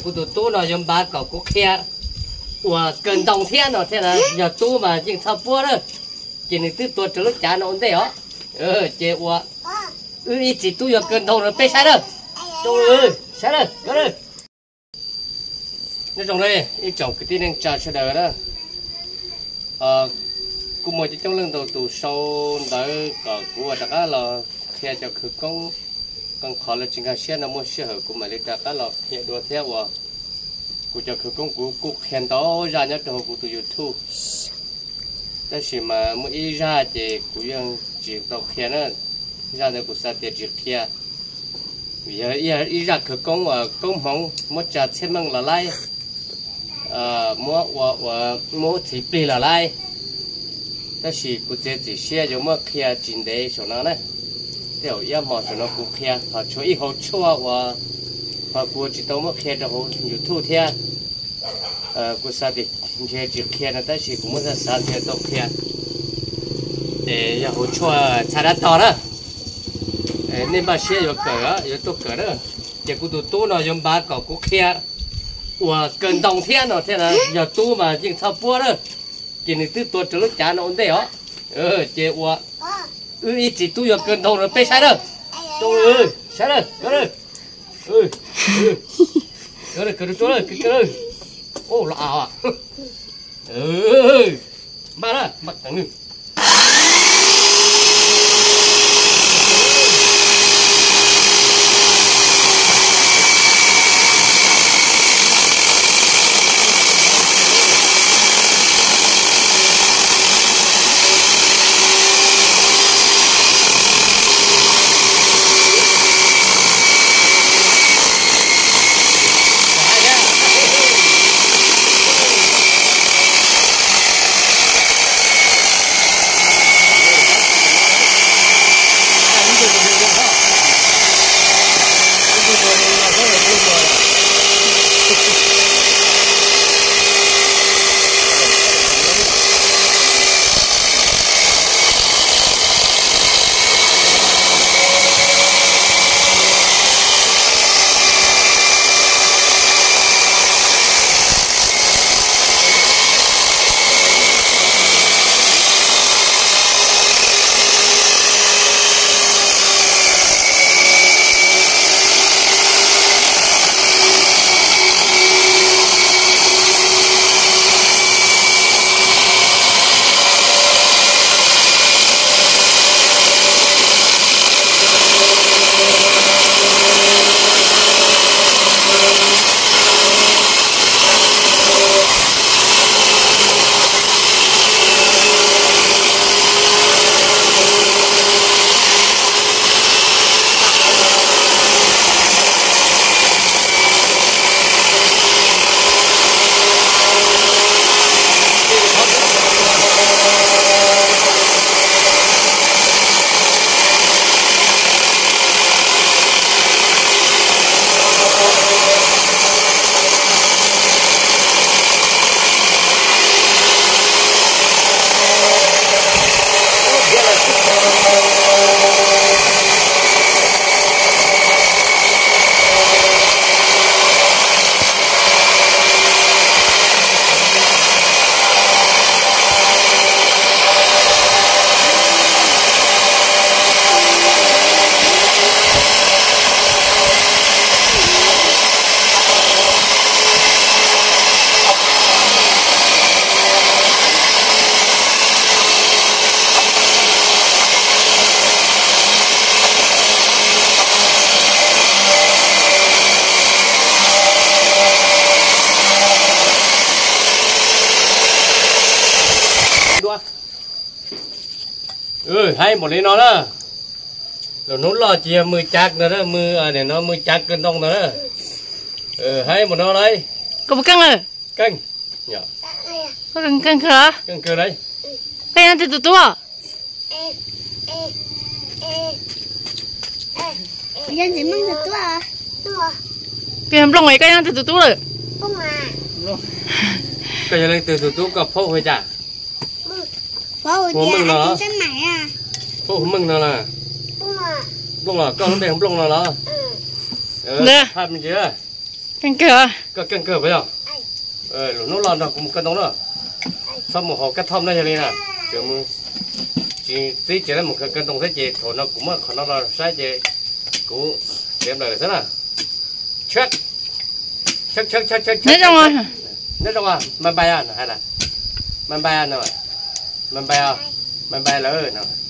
Kuv tus tub no yuav npav kom kuv qhia ua kaw ntoo thiab no thiab na, yog tub mas yeej txhob puab lawm, ces nws twb tua raws lub cav no ua ntej os. Ces ua wb ib txiv tub yuav kaw ntoo no peb saib lawm. Saib lawm, nyob zoo ib tsoom kwv tij neej tsa sawv daws na. Kuj muaj coob coob leej ntau tus sau ntawv kom kuv ua rov qab los qhia cov khawv koob, qee qhov lawv tsis nkag siab no muaj sij hawm kuv mam li rov qab los qhia dua thiab uas kuv cov khawv koob kuv kuj qhia ntau zaj nyob rau hauv kuv tus YouTube. Tab sis mas muaj ib zaj ces kuv yeej tsis tau qhia na, zaj ntawd kuv xav tias tsis qhia, vim yog ib zaj khawv koob uas koob hmoov muab tsa txhiab meej los laib, muab ua ua muab txhiv plig los laib. Tab sis kuv txiav txim siab yuav muab qhia tsis ntev saum no na, tej zaum ib hmo saum no kuv qhia, ho tshuav ib hauv tshuaj uas ho kuv tsis tau muab qhia rau hauv YouTube thiab. Kuv xav tias ntshe tsis qhia no tab sis kuv muab xav xav ntshe tau qhia. Ces yog hauv tshuaj txha dab tog na, nej npaj siab yuav kawm, yuav tuaj kawm na. Ces kuv tus tub no yuav npav kom kuv qhia ua kaw ntoo thiab no thiab na, yog tub mas yeej txhob puab lawm, ces nws twb tua raws lub cav no ua ntej os. Ces ua wb ib txiv tub yuav kaw ntoo no peb saib lawm. Saib lawm, kaw rau tub lawm, kaw lawm. Los av, npaj na, npaj qeev. Haib npaum li no na, lwm hnub loj ces yog mws cav no, mws, no mws cav kaw ntoo ntag na. Haib npaum no lauj. Koj puas keej lawm? Keej. Koj keej kawg los? Keej kawg lauj. Koj yog leej twg tus tub? Koj yog Nplooj, koj yog leej twg tus tub lawm? Koj yog leej twg tus tub koj phaub hu cas? Hu Meej no los? Phaub hu Meej no los? Nplooj los, koj lub npe hu Nplooj no los? Phaj me ntsis. Keej kawg. Koj keej kawg puas yog? Lwm hnub los nrog kuv mus kaw ntoo na. Txhob mus haus kab thom na, yog li na. Tsis txib tsev, mus kaw ntoo thiab ces thaum no kuv muab qhov no los saib ces kuv txiav nplawm lawm xwb na. Nyob zoo, bye bye, hais lawm, bye bye, bye bye, bye bye lawm no.